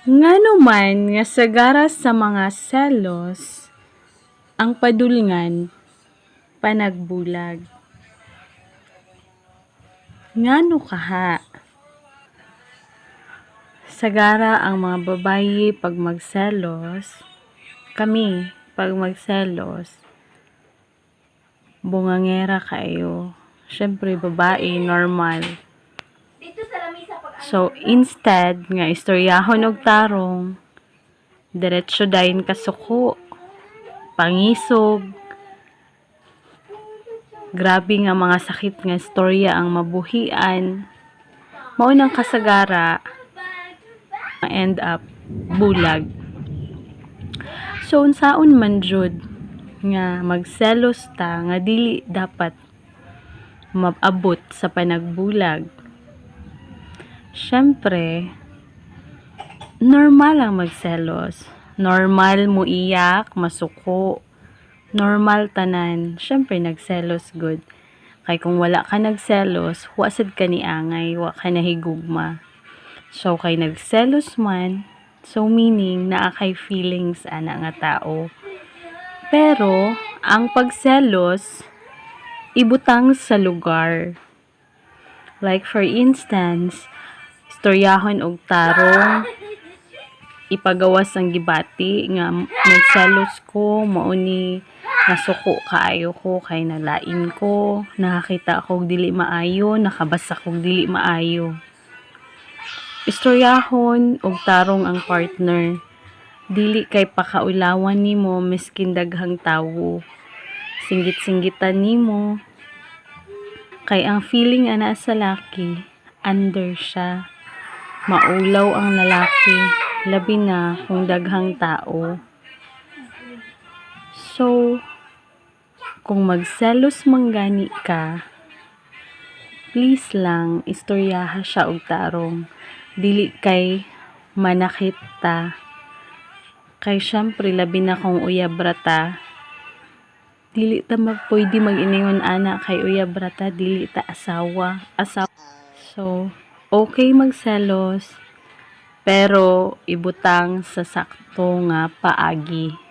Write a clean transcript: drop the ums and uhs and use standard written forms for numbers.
Ngano man nga sagara sa mga selos ang padulngan panagbulag? Ngano kaha? Sagara ang mga babayi pag magselos, kami pag magselos, bungangera kaayo. Syempre babae, normal. So, instead nga istoryahon og tarong, diretso dayon kasuko, pangisog, grabe nga mga sakit nga istorya ang mabuhian. Mao nang kasagara end up bulag. So unsaon man jud nga magselos ta nga dili dapat maabot sa panagbulag? Syempre, normal ang magselos. Normal mo iyak, masuko. Normal tanan. Syempre, nagselos gud. Kay kung wala ka nagselos, wa sad ka niangay, wa ka nahigugma. So, kay nagselos man, so meaning, naa kay feelings ana nga tao. Pero, ang pagselos, ibutang sa lugar. Like for instance, istoryahon og tarong, ipagawas ang gibati nga nagselos ko, mao ni nasuko kaayo ko kay nalain ko, nakakita ko og dili maayo, nakabasa kog dili maayo. Istoryahon og tarong ang partner. Dili kay pakaulawan nimo miskin daghang tawo. Singgit-singgitan nimo. Kay ang feeling ana sa laki, under siya. Maulaw ang lalaki, labi na kung daghang tao. So, kung magselos man gani ka, please lang istoryaha siya og tarong. Dili kay manakit ta. Kay syempre labi na kung uyab ra ta. Dili ta pwede mag-iningon ana kay uyab ra ta, dili ta asawa. Asawa. So, okay magselos, pero ibutang sa sakto nga paagi.